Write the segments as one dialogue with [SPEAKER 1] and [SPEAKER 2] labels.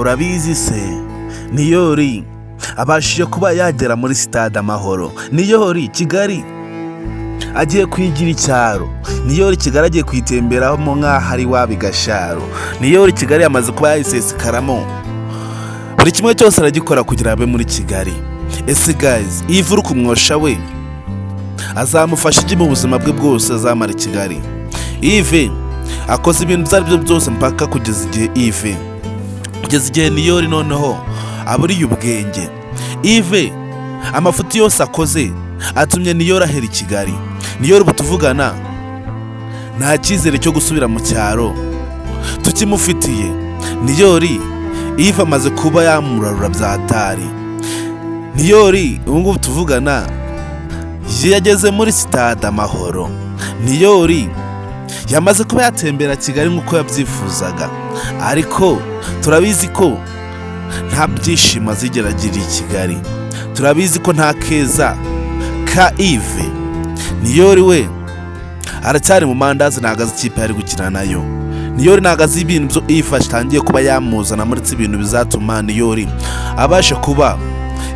[SPEAKER 1] Urabizi se, Niyori abashije kuba yagera muri Sitade Amahoro. Niyori Kigali agiye kwigira icyaro. Niyori Kigali agiye kuyitemberamo nk'aho ari iwabo i Gasharo. Niyori Kigali yamaze kuba yayisesikaramo, buri kimwe cyose aragikora kugira abe muri Kigali. Ese guys, Yves uri kumwosha we azamufasha iki mu buzima bwe bwose azamara i Kigali? Yves akoze ibintu ibyo ari byo byose mpaka kugeza igihe Yves, kugeza igihe Niyori noneho aburiye ubwenge. Yves amafuti yose akoze atumye Niyori ahera i Kigali. Niyori ubu tuvugana nta cyizere cyo gusubira mu cyaro tukimufitiye. Niyori Yves amaze kuba yamurarura bya hatari. Niyori ubu ngubu tuvugana yageze muri Sitade Amahoro. Niyori yamaze kuba yatembera Kigali nk'uko yabyifuzaga, ariko turabizi ko nta byishimo azigera agira i Kigali. Turabizi ko nta keza ka Yves. Niyori we aracyari mu mandazi, ntabwo azi ikipe yari gukina nayo. Niyori ntabwo azi ibintu byo Yves atangiye kuba yamuzana muri ibintu bizatuma Niyori abasha kuba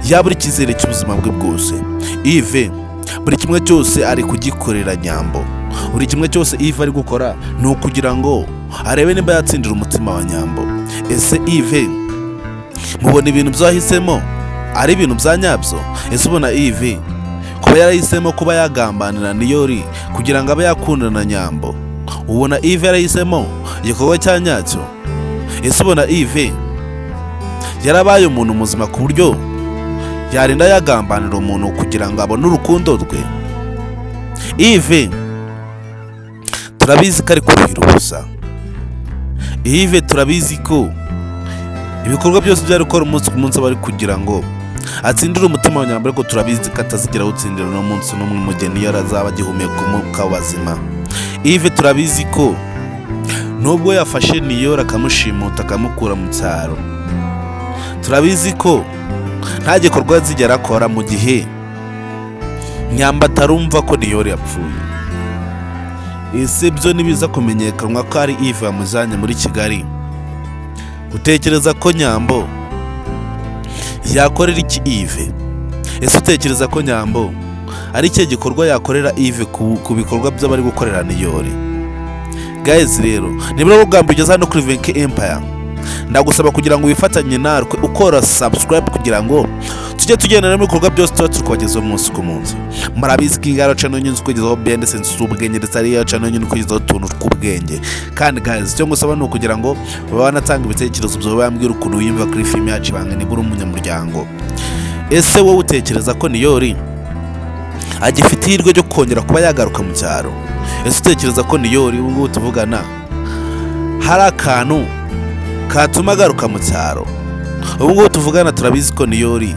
[SPEAKER 1] yabura icyizere cy'ubuzima bwe bwose. Yves buri kimwe cyose ari kugikorera Nyambo. Buri kimwe cyose Yves ari gukora ni ukugira ngo arebe nimba yatsindira umutima wa Nyambo. Ese Yves mubona ibintu byahisemo ari ibintu bya nyabyo? Ese ubona Yves kuba yarahisemo kuba yagambanira Niyori kugira ngo abe yakundana na Nyambo, ubona Yves yarahisemo igikorwa cya nyacyo? Ese ubona Yves yarabaye umuntu muzima ku buryo yarinda yagambanira umuntu kugira ngo abone urukundo rwe? Yves turabizi ko ari kuruhira ubusa. Yves turabizi ko ibikorwa byose byari gukora umunsi ku munsi aba ari kugira ngo atsindire umutima wa Nyambo, ariko turabizi ko atazigera awutsindira n'umunsi n'umwe mu gihe niyo azaba agihumeka umwuka w'abazima. Yves turabizi ko nubwo yafashe Niyori akamushimuta akamukura mu cyaro, turabizi ko nta gikorwa azigera akora mu gihe Nyambo atarumva ko Niyori yapfuye. Ese byo nibiza kumenyekanwa ko ari Yves wamujyanye muri Kigali, utekereza ko Nyambo yakorera iki Yves? Ese utekereza ko Nyambo ari ikihe gikorwa yakorera Yves ku bikorwa by'abari gukorera Niyori? Guys rero, niba uri ubwa mbere ugeze hano kuri Venke Empire, ndagusaba kugira ngo wifatanye natwe ukora subscribe kugira ngo tujye tugendana n'ibikorwa byose tuba turi kubagezaho umunsi ku munsi. Murabizi ko ingaro channel nyine kugezaho behind the scenes z'ubwenge, ndetse ariyo channel nyine kugezaho utuntu tw'ubwenge. Kandi guys, icyo ngusaba ni ukugira ngo ube wanatanga ibitekerezo byawe, wambwira ukuntu wiyumva kuri filime yacu Ibanga niba uri umunyamuryango. Ese wowe utekereza ko Niyori agifite ihirwe ryo kongera kuba yagaruka mu cyaro? Ese utekereza ko Niyori ubu ngubu tuvugana hari akantu katuma agaruka mu cyaro? Ubu ngubu tuvugana turabizi ko Niyori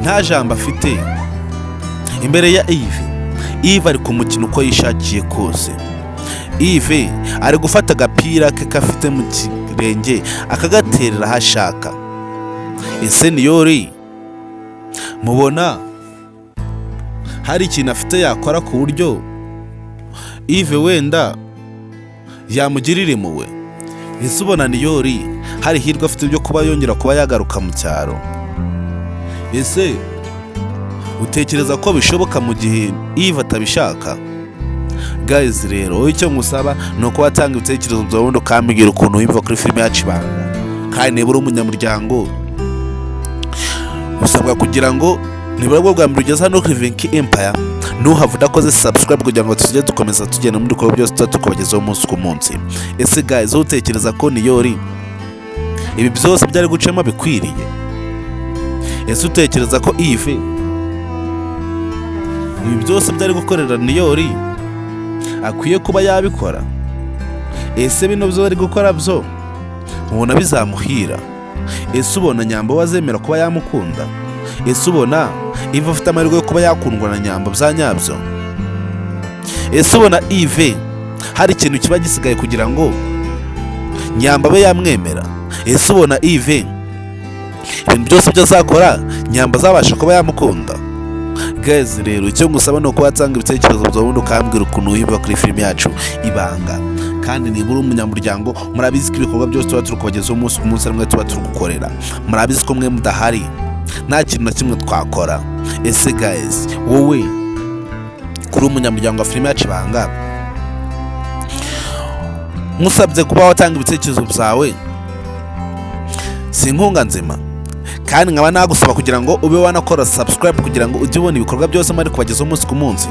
[SPEAKER 1] nta jambo afite imbere ya Yves. Yves ari kumukina uko yishakiye kose. Yves ari gufata agapira ke kafite mu kirenge akagaterera aho ashaka. Ese Niyori mubona hari ikintu afite yakora ku buryo Yves wenda yamugirira impuhwe? Ese ubona Niyori hari ihirwe afite byo kuba yongera kuba yagaruka mu cyaro? Ese utekereza ko bishoboka mu gihe Yves atabishaka? Guys rero, wowe icyo ngusaba ni uko watanga ibitekerezo byawe, ubundi ukambwira ukuntu wiyumva kuri filime yacu Ibanga. Kandi niba uri umunyamuryango, usabwa kugira ngo nibura bwo bwa mbere ugeze hano kuri Venki Empire, ntuhave udakoze subscribe kugira ngo tujye dukomeza tugenda muri bikorwa byose tuba tukubagezaho umunsi ku munsi. Ese guys, wowe utekereza ko Niyori ibi byose byari gucamo bikwiriye? Ese utekereza ko Yves ibi byose byari gukorera Niyori akwiye kuba yabikora? Ese bino byo bari gukora byo ubona bizamuhira? Ese ubona Nyambo wazemera kuba yamukunda? Ese ubona Yves afite amahirwe yo kuba yakundwa na Nyambo bya nyabyo? Ese ubona Yves hari ikintu kiba gisigaye kugira ngo Nyambo abe yamwemera? Ese ubona Yves ibintu byose byo azakora Nyambo azabasha kuba yamukunda? Guys rero, icyo ngusaba ni uko watanga ibitekerezo byawe, ubundi ukambwira ukuntu wiyumva kuri filime yacu Ibanga. Kandi nibura umunyamuryango, murabizi ko ibikorwa byose tuba turi kubagezaho umunsi ku munsi rimwe tuba turi gukorera. Murabizi ko mwe mudahari nta kintu na kimwe twakora. Ese guys, wowe kuri umunyamuryango wa filime yacu Ibanga, nkusabye kuba watanga ibitekerezo byawe, si inkunga nzima? Kandi nkaba nagusaba kugira ngo ube wanakora subscribe kugira ngo ujye ubona ibikorwa byose muri kubagezaho umunsi ku munsi.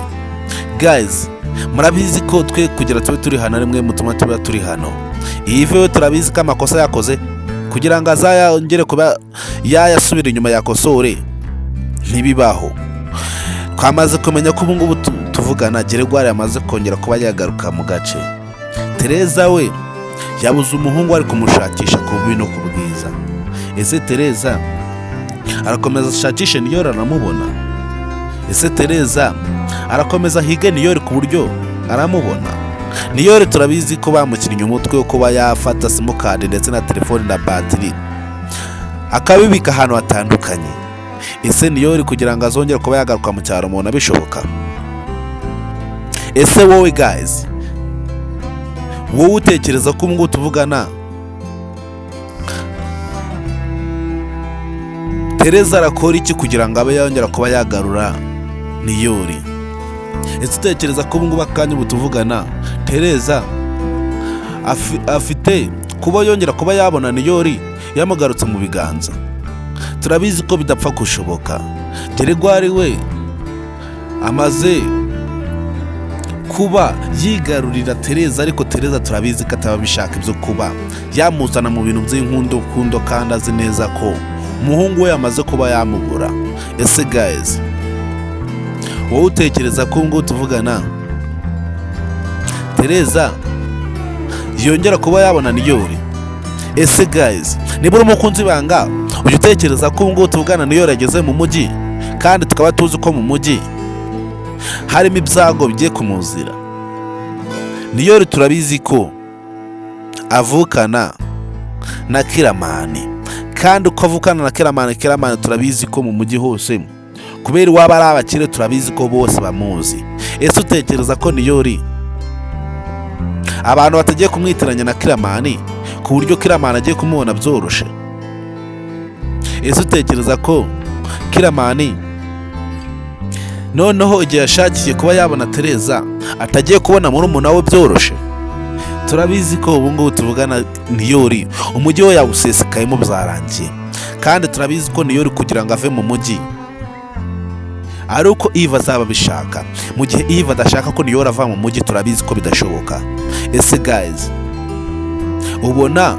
[SPEAKER 1] Guys, murabizi ko twe kugira tube turi hano rimwe mutuma tuba turi hano. Iyi vewe turabizi ko amakosa yakoze kugira ngo azayongere kuba yayasubira inyuma yakosore ntibibaho. Twamaze kumenya ko ubungubu tuvugana Geregwari yamaze kongera kuba yagaruka mu gace. Tereza we yabuze umuhungu ari kumushakisha ku bubi no ku bwiza. Ese Tereza arakomeza ashakishe Niyori aramubona? Ese Tereza arakomeza ahige Niyori ku buryo aramubona? Niyori turabizi ko bamukinnye umutwe wo kuba yafata simukadi ndetse na telefoni na batiri akabibika ahantu hatandukanye. Ese Niyori kugira ngo azongere kuba yagaruka mu cyaro mubona bishoboka? Ese wowe guys, wowe utekereza ko ubungubu tuvugana Tereza arakora iki kugira ngo abe yongera kuba yagarura Niyori? Ese utekereza ko ubungubu akanya ubu tuvugana Tereza afite kuba yongera kuba yabona Niyori yamugarutse mu biganza? Turabizi ko bidapfa gushoboka. Geregwari we amaze kuba yigarurira Tereza, ariko Tereza turabizi ko ataba abishaka ibyo kuba yamuzana mu bintu by'inkundokundo, kandi azi neza ko umuhungu we yamaze kuba yamubura. Ese guys, wowe utekereza ko ngo tuvugana Tereza yongera kuba yabona Niyori? Ese guys, niba uri umukunzi ibanga, ujya utekereza ko ubungubu tuvugana Niyori ageze mu mujyi, kandi tukaba tuzi ko mu mujyi harimo ibyago bigiye kumuzira? Niyori turabizi ko avukana na Kiramani, kandi uko avukana na Kiramani, Kiramani turabizi ko mu mujyi hose kubera iwabo ari abakire, turabizi ko bose bamuzi. Ese utekereza ko Niyori abantu batagiye kumwitiranya na Kiramani ku buryo Kiramani agiye kumubona byoroshe? Ese utekereza ko Kiramani noneho igihe yashakiye kuba yabona Tereza atagiye kubona murumuna we byoroshe? Turabizi ko ubu ngubu tuvugana Niyori umujyi we yawusesekayemo byarangiye, kandi turabizi ko Niyori kugira ngo ave mu mujyi ari uko Eva azaba abishaka. Mu gihe Eva adashaka ko Niyori ava mu mujyi, turabizi ko bidashoboka. Ese guys, ubona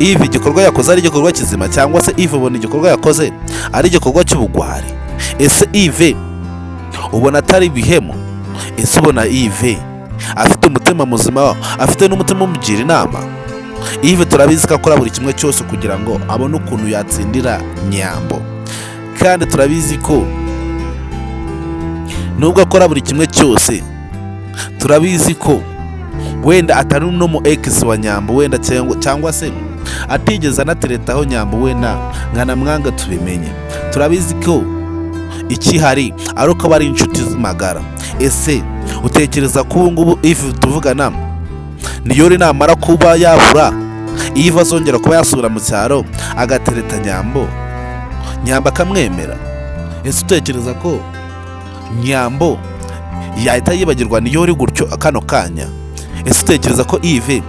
[SPEAKER 1] Eva igikorwa yakoze ari igikorwa kizima, cyangwa se Eva ubona igikorwa yakoze ari igikorwa cy'ubugwari? Ese Eve ubona atari ibihemo? Ese ubona Eve afite umutima muzima, afite n'umutima umugira inama? Eve turabizi ko akora buri kimwe cyose kugira ngo abone ukuntu yatsindira Nyambo, kandi turabizi ko nubwo akora buri kimwe cyose, turabizi ko wenda atari no mu ex wa Nyambo wenda, cyangwa se atigeze anateretaho Nyambo wenda nkanamwanga tubimenye. Turabizi ko ikihari ari uko aba ari inshuti z'amagara. Ese utekereza ko ubu ngubu Eve tuvugana Niyori namara kuba yabura, Eve azongera kuba yasubira mu cyaro agatereta Nyambo, Nyambo akamwemera? Ese utekereza ko Nyambo yahita yibagirwa Niyori gutyo kano kanya? Ese utekereza ko Eve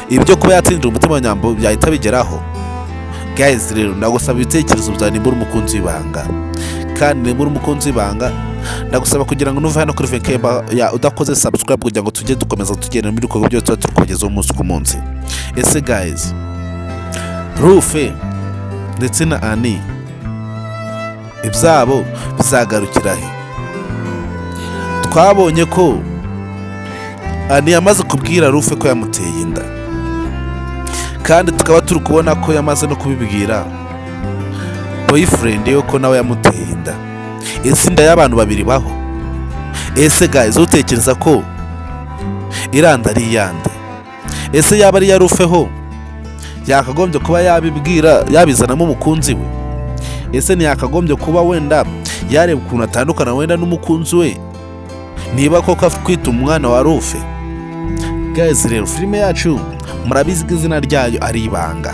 [SPEAKER 1] ibyo kuba yatsindira umutima wa Nyambo byahita bigeraho? Guys rero, ndagusaba ibitekerezo byawe niba uri umukunzi w'ibanga. Kandi niba uri umukunzi w'ibanga, ndagusaba kugira ngo nuve hano kuri Venkemba ya udakoze subscribe kugira ngo tujye dukomeza tugenda muri bikorwa byose tuba turi kubagezaho umunsi ku munsi. Ese guys, Rufe ndetse na Ani ibyabo bizagarukira he? Twabonye ko Ani yamaze kubwira Rufe ko yamuteye inda, kandi tukaba turi kubona ko yamaze no kubibwira boyfriend we ko nawe yamuteye inda. Ese inda y'abantu babiri baho? Ese guys, utekereza ko iranda ari iyande? Ese yaba ari iya Rufe ho yakagombye kuba yabibwira yabizanamo umukunzi we? Ese ntiyakagombye kuba wenda yareba ukuntu atandukana wenda n'umukunzi we, niba koko kwita umwana wa Rufe? Guys, rero filime yacu murabizi ko izina ryayo ari Ibanga.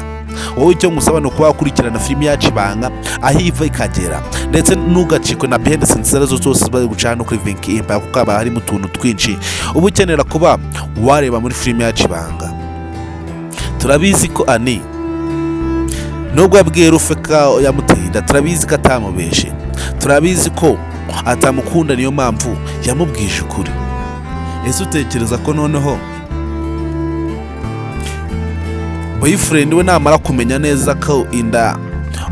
[SPEAKER 1] Wowe icyo ngusaba ni ukuba wakurikirana filime yacu Ibanga aho iva ikagera, ndetse ntugacikwe na behind the scenes arizo zose bari guca hano kuri Venki Empire, kuko haba harimo utuntu twinshi uba ukenera kuba wareba muri filime yacu Ibanga. Turabizi ko Ani nubwo yabwiye Rufe ko yamuteye inda, turabizi ko atamubeshe, turabizi ko atamukunda, niyo mpamvu yamubwije ukuri. Ese utekereza ko noneho boyfriend we namara kumenya neza ko inda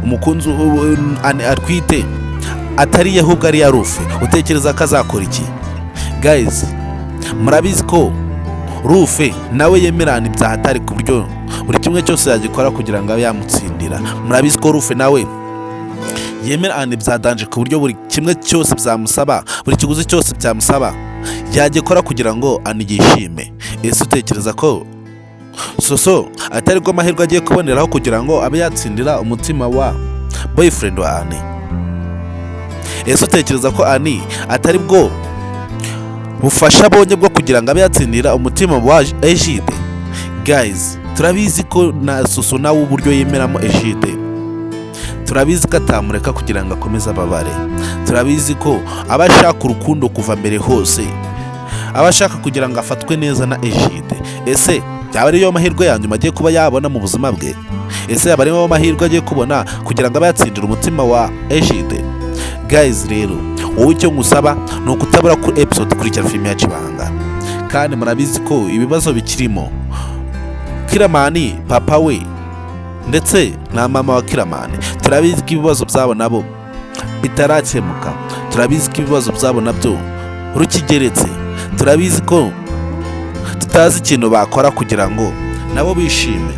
[SPEAKER 1] umukunzi atwite atari iye, ahubwo ari iya Rufe, utekereza ko azakora iki? Guys, murabizi ko Rufe nawe yemerana ibyaha atari ku buryo buri kimwe cyose yagikora kugira ngo abe yamutsindira. Murabizi ko Rufe nawe yemerana ibya danger ku buryo buri kimwe cyose byamusaba, buri kiguzi cyose byamusaba yagikora kugira ngo anigishime. Ese utekereza ko Soso atari bwo amahirwe agiye kuboneraho kugira ngo abe yatsindira umutima wa boyfriend wa Ani? Ese utekereza ko Ani atari bwo bufasha abonye bwo kugira ngo abe yatsindira umutima wa Egide? Guys, turabizi ko na Soso nawe uburyo yemeramo Egide, turabizi ko atamureka kugira ngo akomeze ababare. Turabizi ko aba ashaka urukundo kuva mbere hose, aba ashaka kugira ngo afatwe neza na Egide. Ese byaba ariyo mahirwe ya nyuma agiye kuba yabona mu buzima bwe? Ese yaba ariyo mahirwe agiye kubona kugira ngo abe yatsindira umutima wa Egide? Guys, rero wowe icyo ngusaba ni ukutabura kuri episode ikurikira filime yacu Ibanga. Kandi murabizi ko ibibazo bikirimo Kiramani, papa we ndetse na mama wa Kiramani, turabizi ko ibibazo byabo nabo bitarakemuka. Turabizi ko ibibazo byabo nabyo rukigeretse. Turabizi ko tutazi ikintu bakora kugira ngo nabo bishime.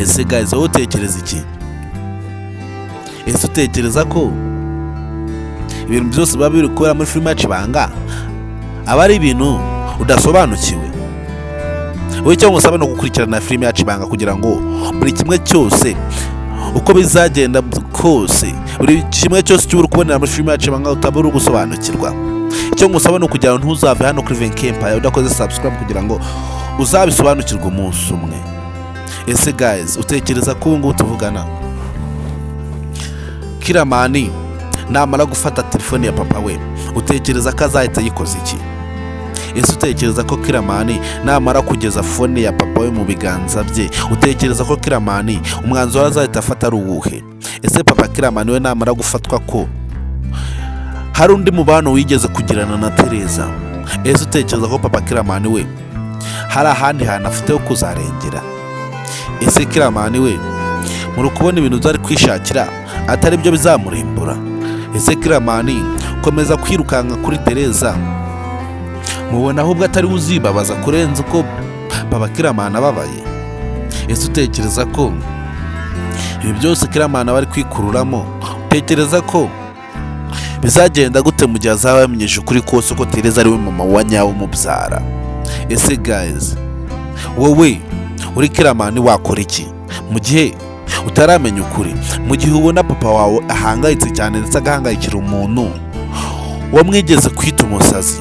[SPEAKER 1] Ese guys, wowe utekereza iki? Ese utekereza ko ibintu byose biba biri kubera muri filime yacu Ibanga aba ari ibintu udasobanukiwe? Wowe icyo ngusaba ni ugukurikirana filime yacu Ibanga kugira ngo buri kimwe cyose uko bizagenda kose, buri kimwe cyose cy'uri kubonera muri filime yacu Ibanga utaba uri gusobanukirwa. Icyo ngusaba ni ukugira ngo ntuzave hano kuri Venki Empire udakoze subscribe, kugira ngo uzabisobanukirwe umunsi umwe. Ese guys, utekereza ko ubu ngubu tuvugana Kiramani namara gufata telefone ya papa we, utekereza ko azahita yikoza iki? Ese utekereza ko Kiramani namara kugeza phone ya papa we mu biganza bye, utekereza ko Kiramani umwanzuro azahita afata ari uwuhe? Ese papa Kiramani we namara gufatwa ko hari undi mubano wigeze kugirana na Tereza, ese utekereza ko papa Kiramani we hari ahandi hantu afite ho kuzarengera? Ese Kiramani we muri kubona ibintu byari kwishakira atari byo bizamurimbura? Ese Kiramani komeza kwirukanka kuri Tereza, mubona ahubwo atari we uzibabaza kurenza uko papa Kiramani ababaye? Ese utekereza ko ibi byose Kiramani aba ari kwikururamo, utekereza ko bizagenda gute mu gihe azaba yamenyesha ukuri kose ko Tereza ari we mama wa nyawe umubyara? Ese guys, wowe uri Kiramani wakora iki mu gihe utaramenya ukuri, mu gihe ubona papa wawe ahangayitse cyane ndetse agahangayikira umuntu wamwigeze kwita umusazi?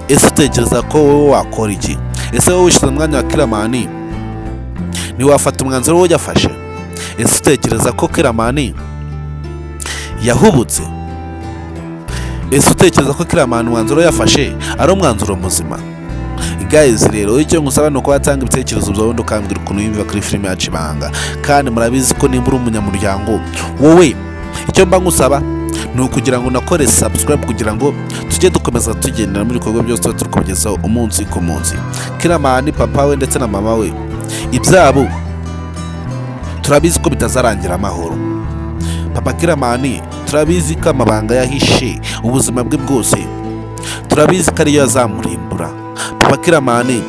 [SPEAKER 1] Ese utekereza ko wowe wakora iki? Ese wowe wishyize mu mwanya wa Kiramani ntiwafata umwanzuro wo yafashe? Ese utekereza ko Kiramani yahubutse? Ese utekereza ko Kiramani umwanzuro yafashe ari umwanzuro muzima? Guys, rero icyo ngusaba ni uko watanga ibitekerezo byawe ubundi ukambwira ukuntu yumva kuri filime yacu Ibanga. Kandi murabizi ko nimba uri umunyamuryango, wowe icyo mba ngusaba ni ukugira ngo unakore subscribe kugira ngo tujye dukomeza tugendera muri ibikorwa byose tuba turi kubagezaho umunsi ku munsi. Kiramani, papa we ndetse na mama we, ibyabo turabizi ko bitazarangira amahoro. Papa Kiramani turabizi ko amabanga yahishe ubuzima bwe bwose, turabizi ko ariyo azamurimbura. Papa Kiramani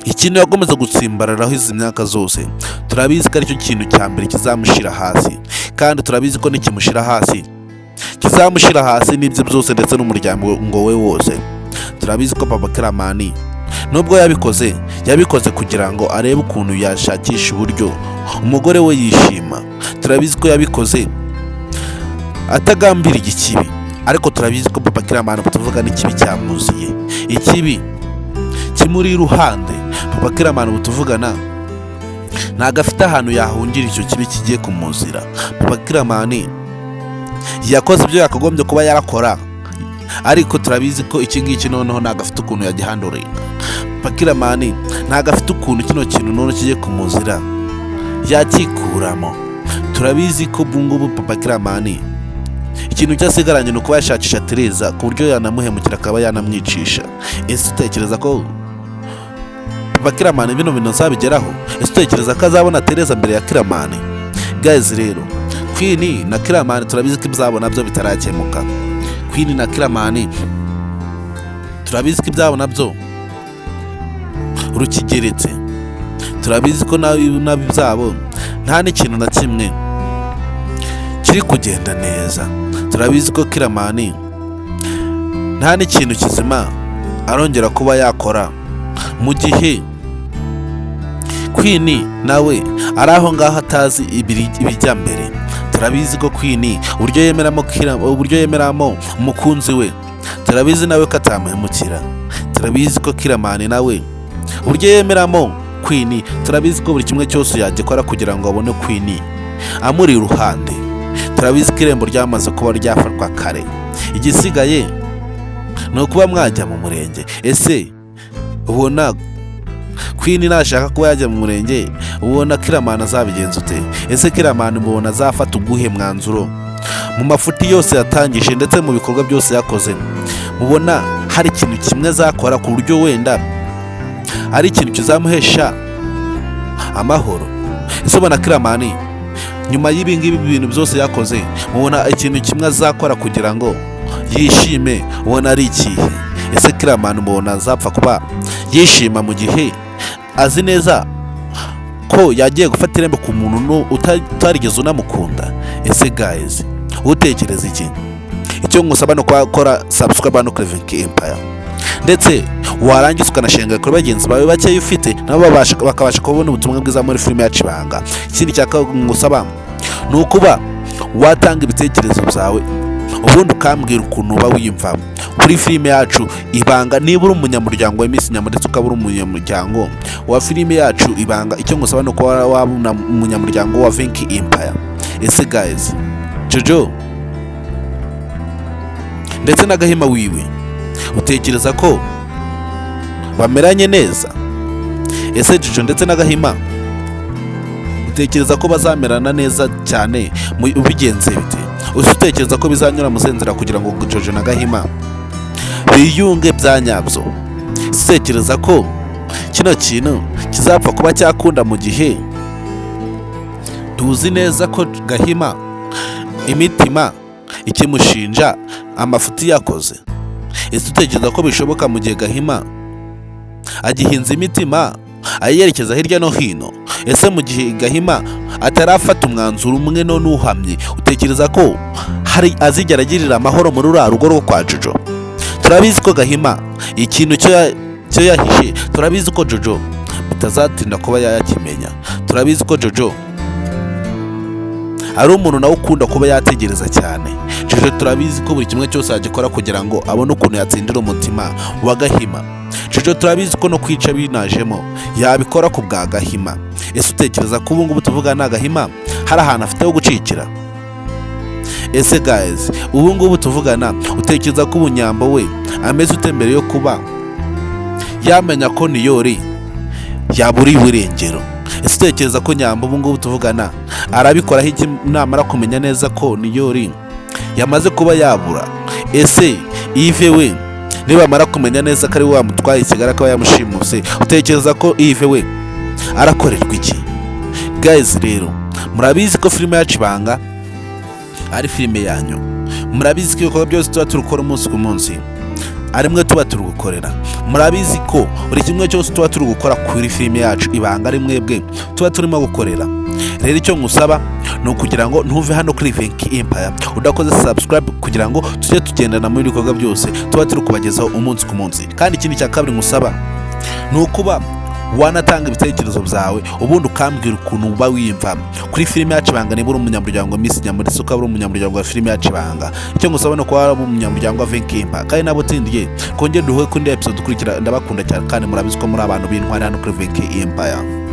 [SPEAKER 1] ikintu yakomeza gutsimbararaho izi myaka zose, turabizi ko aricyo kintu cya mbere kizamushyira hasi, kandi turabizi ko nikimushyira hasi kizamushyira hasi n'ibyo byose ndetse n'umuryango we wose. Turabizi ko papa Kiramani nubwo yabikoze, yabikoze kugira ngo arebe ukuntu yashakisha uburyo umugore we yishima. Turabizi ko yabikoze atagambiriye ikibi, ariko turabizi ko papa Kiramani tuvuga n'ikibi cyamuziye, ikibi Kimuri iruhande. Papa Kiramani ubu tuvugana ntabwo afite ahantu yahungira icyo kibi kigiye kumuzira. Papa Kiramani yakoze ibyo yakagombye kuba yarakora, ariko turabizi ko iki ngiki noneho ntabwo afite ukuntu yagihanduringa. Papa Kiramani ntabwo afite ukuntu kino kintu noneho kigiye kumuzira yakikuramo. Turabizi ko ubu ngubu Papa Kiramani ikintu cyasigaranye ni ukuba yashakisha Tereza, ku buryo yanamuhemukira akaba yanamwicisha. Ese utekereza ko Papa Kiramani bino bintu azabigeraho? Ese utekereza ko azabona Tereza mbere ya Kiramani? Guys rero, Queen na Kiramani turabizi ko ibyabo nabyo bitarakemuka. Queen na Kiramani turabizi ko ibyabo nabyo rukigeretse. Turabizi ko nabo ibyabo nta n'ikintu na kimwe kiri kugenda neza. Turabizi ko Kiramani nta n'ikintu kizima arongera kuba yakora, mu gihe Queen nawe ari aho ngaho atazi ibijya mbere. Turabizi ko Queen uburyo yemeramo umukunzi we, turabizi nawe ko atamuhemukira. Turabizi ko Kiramani nawe uburyo yemeramo Queen, turabizi ko buri kimwe cyose yagikora kugira ngo abone Queen amuri iruhande. Turabizi ko irembo ryamaze kuba ryafatwa kare, igisigaye ni ukuba mwajya mu murenge. Ese ubona Queen nashaka kuba yajya mu murenge, ubona Kiramani azabigenza ute? Ese Kiramani mubona azafata uguhe mwanzuro mu mafuti yose yatangije ndetse mu bikorwa byose yakoze? Mubona hari ikintu kimwe azakora ku buryo wenda ari ikintu kizamuhesha amahoro? Ese ubona Kiramani nyuma y'ibi ngibi bintu byose yakoze, mubona ikintu kimwe azakora kugira ngo yishime, ubona ari ikihe? Ese Kiramani mubona azapfa kuba yishima mu gihe azi neza ko yagiye gufata irembo ku muntu utarigeze unamukunda? Ese guys, utekereza iki? Icyo ngusaba ni ukora subscribe hano kuri Vinki Empire, ndetse warangiza ukanashenga kuri bagenzi bawe bakeya ufite, nabo bakabasha kubona ubutumwa bwiza muri filime yacu Ibanga. Ikindi cya kabiri ngusaba ni ukuba watanga ibitekerezo byawe, ubundi ukambwira ukuntu uba wiyumva kuri filime yacu Ibanga. Niba uri umunyamuryango wa Miss Nyambo ndetse ukaba uri umunyamuryango wa filime yacu Ibanga, icyo ngusaba ni ukuba waba umunyamuryango wa Vinki Empire. Ese guys, Jojo ndetse na Gahima wiwe, utekereza ko bameranye neza? Ese Jojo ndetse na Gahima utekereza ko bazamerana neza cyane bigenze bite? Ese utekereza ko bizanyura mu nzira kugira ngo Jojo na Gahima biyunge bya nyabyo? Ese utekereza ko kino kintu kizapfa kuba cyakunda mu gihe tuzi neza ko Gahima imitima ikimushinja amafuti yakoze? Ese utekereza ko bishoboka mu gihe Gahima agihinze imitima ayerekeza hirya no hino? Ese mu gihe Gahima atarafata umwanzuro umwe none uhamye, utekereza ko hari azigera agirira amahoro muri ruriya rugo rwo kwa Jojo? Turabizi ko Gahima ikintu cyo yahishe, turabizi ko Jojo bitazatinda kuba yayakimenya. Turabizi ko Jojo ari umuntu nawe ukunda kuba yategereza cyane. Jojo turabizi ko buri kimwe cyose yagikora kugira ngo abone ukuntu yatsindira umutima wa Gahima. Jojo turabizi ko no kwica binajemo yabikora ku bwa Gahima. Ese utekereza ko ubu ngubu tuvugana Gahima hari ahantu afite ho gucikira? Ese guys, ubu ngubu tuvugana utekereza ko ubunyambo we ameze ute mbere yo kuba yamenya ko Niyori yaburiwe irengero? Ese utekereza ko Nyambo ubu ngubu tuvugana arabikoraho iki namara kumenya neza ko Niyori yamaze kuba yabura? Ese Yves we nibamara kumenya neza ko ari we wamutwaye i Kigali akaba yamushimuse, utekereza ko Yves we arakorerwa iki? Guys rero, murabizi ko filime yacu Ibanga ari filime yanyu. Murabizi ko ibikorwa byose tuba turi gukora umunsi ku munsi ari mwe tuba turi gukorera. Murabizi ko buri kimwe cyose tuba turi gukora kuri filime yacu Ibanga ari mwebwe tuba turimo gukorera. Rero icyo ngusaba ni ukugira ngo ntuve hano kuri Vinki Empire udakoze subscribe, kugira ngo tujye tugendana muri ibikorwa byose tuba turi kubagezaho umunsi ku munsi. Kandi ikindi cya kabiri ngusaba ni ukuba Wanatanga ibitekerezo byawe, ubundi ukambwira ukuntu uba wiyumva kuri filime yacu Ibanga. Niba uri umunyamuryango wa Miss Nyamurisa, ukaba uri umunyamuryango wa filime yacu Ibanga, icyo ngusaba ni ukuba waba umunyamuryango wa Venkimpa. Kandi nabo utindiye kongera duhure kuri episode ikurikira. Ndabakunda cyane kandi murabizi ko muri abantu b'intwari hano kuri Venki Empire.